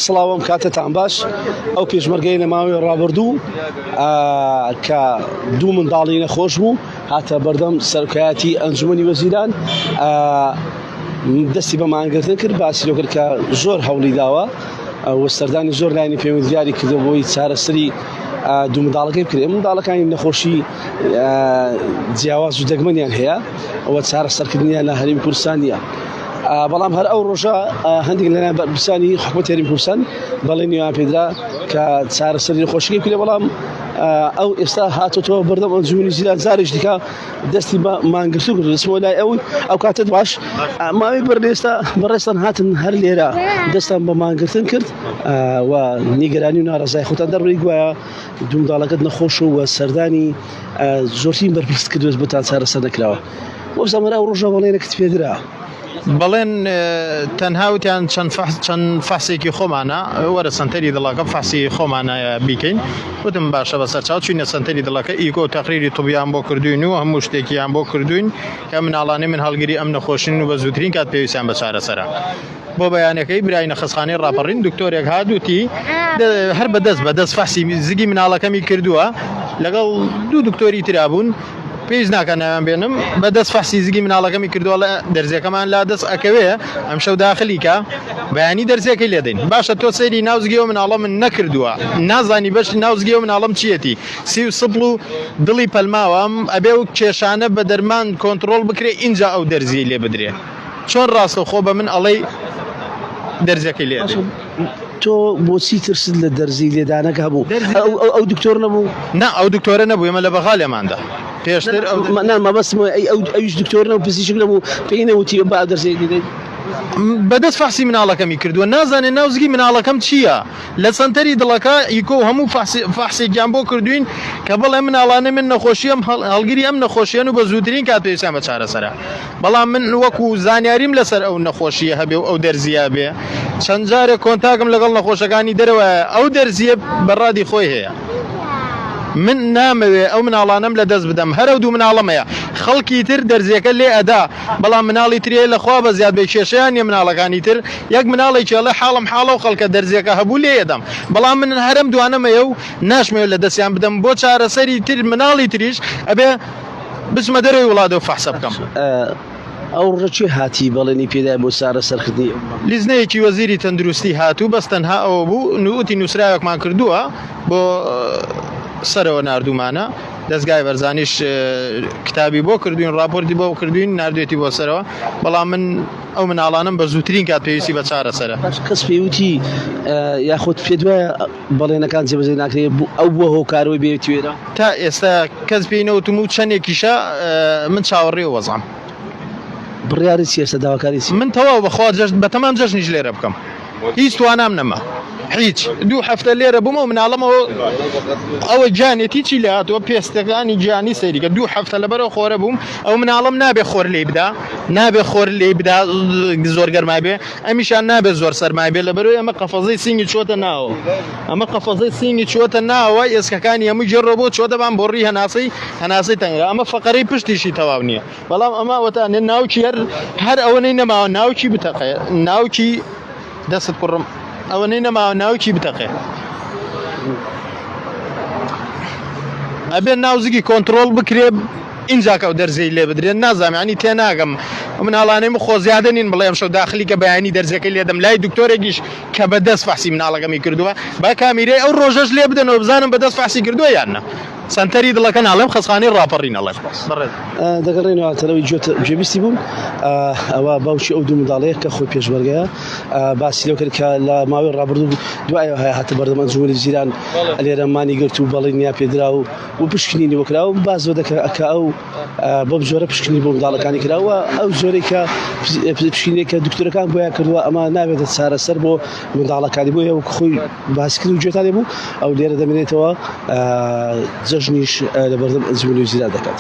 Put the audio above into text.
سڵاو ئەم کاتەتان باش ئەو پێشمەرگەی لە ماوەی ڕابردوو کە دوو منداڵی نەخۆش بوو هاتە بەردەم سەرکایەتی ئەنجومەنی وەزیران دەستی بە مانگرتن کرد باسی لۆ کرد کە زۆر هەوڵی داوە و سەردانی زۆر لایەنی پەیوەندیداری کردو بۆی چارەسەری دوو منداڵەکەی بکرێت منداڵەکانی نەخۆشی جیاواز و دەگمەنیان هەیە ئەوە چارەسەرکردنیان لە هەرێمی کوردستان نییە. بەڵام هەر ئەو ڕۆژە هەندێک لەلایەن بەرپرسانی حکومەتی هەرێمی کوردستان بەڵێنیان پێدرا کە چارەسەری نەخۆشیەکەی بکرێت بەڵام ئەو ئێستا هاتۆتەوە بەردەم ئەنجومەنی وەزیران جارێکی دیکە دەستی بە مانگرتن کردو دەچمەوە لای ئەو ئەو کاتت باش ماوەی بەر ئێستا بەڕێزتان هاتن هەر لێرە دەستان بە مانگرتن کرد و نیگەرانی و ناڕەزای خۆتان دەربڕی گوایە دوو منداڵەکەت نەخۆش و سەردانی زۆرترین بەرپرست کردووە بۆتان چارەسەر نەکراوە وەبزانم هەر ئەو ڕۆژە بەڵێنێکت پێدرا. بەڵێن تەنها وتیان چەند فەحس چەند فەحسێکی خۆمانە وەرە سەنتەری دڵەکە فەحسی خۆمانە بیکەین وتم باشە بەسەر چاو چوینە سەنتەری دڵەکە ئیکۆ تەقریری طبیان بۆ کردوین و هەموو شتێکیان بۆ کردوین کە مناڵانی من هەڵگری ئەم نەخۆشین و بە زووترین کات پێویستیان بە چارەسەرە بۆ بەیانەکەی برای نەخەسخانەی ڕاپەڕین دکتۆرێک هات وتی هەر بەدەست بەدەست فەحسی زگی مناڵەکەمی کردووە لەگەڵ دوو دکتۆری ترا بوون پێویست ناکا ناویان بێنم بە دەست فەحسی زگی مناڵەکەمی کردووە ئەڵێ دەرزیەکەمان لا دەست ئەکەوێ ئەمشەو داخلی کە بەیانی دەرزیەکەی لێدەین باشە تۆ سەیری ناو زگی ئەو مناڵە من نەکردووە نازانی بەشی ناو زگی ئەو مناڵەم چیەتی سی و سپڵ و دڵی پەلماوە ئەم ئەبێ و کێشانە بە دەرمان کۆنتڕۆڵ بکرێ ئینجا ئەو دەرزیەی لێ بدرێ چۆن ڕاستەوخۆ بە من ئەڵێی دەرزیەکەی لێ ئەدەین. تۆ بۆچی ترست لە دەرزی لێدانەکە هەبوو ئەو دکتۆر نەبوو؟ نا ئەو دکتۆرە نەبوو ئێمە لە بەغا لێماندا پێشتر ئەو نا مەبەستم ئەی ئەو ئەویش دکتۆر نەبوو پزیشک نەبوو پێی نەوتی با ئەو دەرزیەی لێدەی؟ بەدەست فەحسی مناڵەکەمی کردووە نازانێ ناوزگی مناڵەکەم چییە لە سەنتەری دڵەکە ئیکۆ و هەموو فەحسێکیان بۆ کردوین کە بڵێ مناڵانە من نەخۆشیەم هەڵگری ئەم نەخۆشیەن و بە زووترین کات پێویستیان بە چارەسەرە بەڵام من وەکو زانیاریم لەسەر ئەو نەخۆشیە هەبێ و ئەو دەرزیە بێ چەند جارێک کۆنتاکم لەگەڵ نەخۆشەکانی دەرەوە ئەو دەرزیە بەڕادی خۆی هەیە من نامەوێ ئەو مناڵانەم لە دەست بدەم هەرە دوو مناڵەمەیە خەڵکی تر دەرزیەکە لێ ئەدا بەڵام مناڵی ترێ لەخوا بە زیاد بێ کێشەیان نیە مناڵەکانی تر یەک مناڵێکی ئەڵێ حاڵم حاڵە و خەڵکە دەرزیەکە هەبوو لێ ئەدەم بەڵام من هەرم دوانەمەیە و ناشمەوێ لە دەستیان بدەم بۆ چارەسەری تر مناڵی تریش ئەبێ بچمە دەرەوەی وڵات ئەو فەحسە بکەم. ئەو ڕۆژە کێ هاتی بەڵێنی پێدای بۆ چارەسەرکردنی ئەو منداڵە؟ لیژنەیەکی وەزیری تەندروستی هات و بەس تەنها ئەوە بوو نووتی نووسراوێکمان کردووە بۆ سەرەوە ناردوومانە دەزگای بەرزانیش کتابی بۆ کردوین ڕاپۆرتی بۆ کردوین ناردوێتی بۆ سەرەوە بەڵام من ئەو مناڵانم بە زووترین کات پێویستی بە چارەسەرە. باش کەس پێیوتی یاخود پێت وایە بەڵێنەکان جێبەجێ ناکرێ ئەو بووە هۆکارەوەی بێت وێرە؟ تا ئێستا کەس پێی نەوتم و چەندێکیشە من چاوەڕێ وەزعم. بڕیاری چی ئێستا داواکاری چی؟ من تەواو بەخوا جەژن بەتەمام جەژنیش لێرە بکەم هیچ توانام نەما هیچ دوو هەفتە لێرە بووم و مناڵەمەوە ئەوە گیانێتی چی لە هاتووە پێستەکانی گیانی سەیریکە دوو هەفتە لەبەرەوە خۆرە بووم ئەو مناڵم نابێ خۆر لێی بدا نابێ خۆر لێی بدا زۆر گەرمای بێ ئەمیشان نابێ زۆر سەرمای بێ لەبەرەوەی ئەمە قەفەزەی سینگی چۆتە ناوە ئەمە قەفەزەی سینگی چۆتە ناوە ئێسکەکانی هەموو گێڕۆ بۆ چۆتە بان بۆڕی هەناسەی هەناسەی تەنگە ئەمە فەقەرەی پشتیشی تەواو نییە بەڵام ئەمە وەتا ناوکی هەر هەر ئەوەنەی نەماوە ناوکی بتەقێ ناوکی دەستت کوڕم ئەوەنەی نەماوە ناوکی بتەقێ ئەبێ ناوزگی کۆنتترۆل بکرێ ئینجا کە ئەو دەرزیەی لێ بدرێت نازانم یانی تێناگەم مناڵانەی من خۆ زیادە نین بڵێ ئەمشەو داخلی کە بەیانی دەرزیەکەی لێدەم لای دکتۆرێکیش کە بە دەست فەحسی مناڵەکەمی کردووە با کامیرەی ئەو ڕۆژەش لێ بدەنەوە بزانم بە دەست فەحسی کردووە یان نا سەنتەری دڵەکە ناڵێم خەسخانەی ڕاپەڕین ئەڵێم بەڕێز. دەگەڕێینەوە تەرەوەی گوێبیستی بووم ئەوە باوکی ئەو دوو منداڵەیە کە خۆی پێشمەرگەیە باسی لەو کرد کە لە ماوەی ڕابردوو دوای هاتە بەردەم ئەنجومەنی جیران لێرە مانی گرت و بەڵێنیان پێدرا و و پشکنینی بۆ کرا و باس بۆ دەکرا کە ئەو بەم جۆرە پشکنی بۆ منداڵەکانی کراوە ئەو جۆرەی کە پشکنێک کە دکتۆرەکان بۆیان کردووە ئەمە نابێتە چارەسەر بۆ منداڵەکانی بۆیە وەک خۆی باسکرد و گوێتان بوو ئەو لێرە دەمێنێتەوە جەژنیش لە بەردەم ئەنجومەنی وەزیران دەکات.